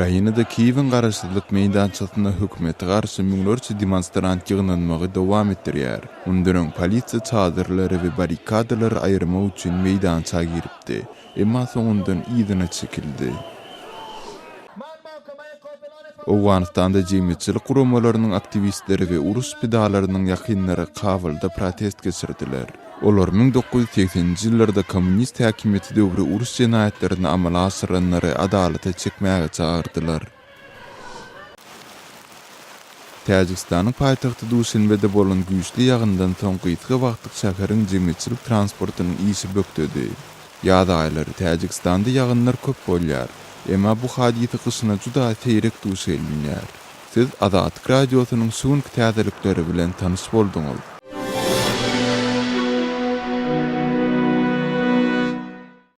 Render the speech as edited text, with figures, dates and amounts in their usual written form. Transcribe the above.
Ukrainada Kiýewiň Garaşsyzlyk meýdançasynda hökümete garşy müňlerçe demonstrant ýygnanmagy dowam etdirýär. Mundan öň polisiýa çadyrlary we barrikadalary aýyrmak üçin meýdança giripdi, emma soňundan yzyna çekildi. Owganystanda jemgyýetçilik guramalarynyň aktiwistleri we uruş pidalarynyň ýakynlary Kabulda protest geçirdiler. Olar 1980-nji ýyllarda kommunist häkimiýeti döwri uruş jenaýatlaryny amala aşyranlary adalata çekmäge çagyrdylar. Täjigistanyň paýtagty Duşenbede bolan güýçli ýagyndan soň gysga wagtlyk şäheriň jemgyýetçilik transportynyň işi bökdedi. Ýaz aýlary Täjigistanda ýagynlar köp bolýar. Emma bu hadysa gyşyna juda seýrek duş gelinýär. Siz Azatlyk Radiosynyň şu günki täzelikleri bilen tanyş bolduňyz.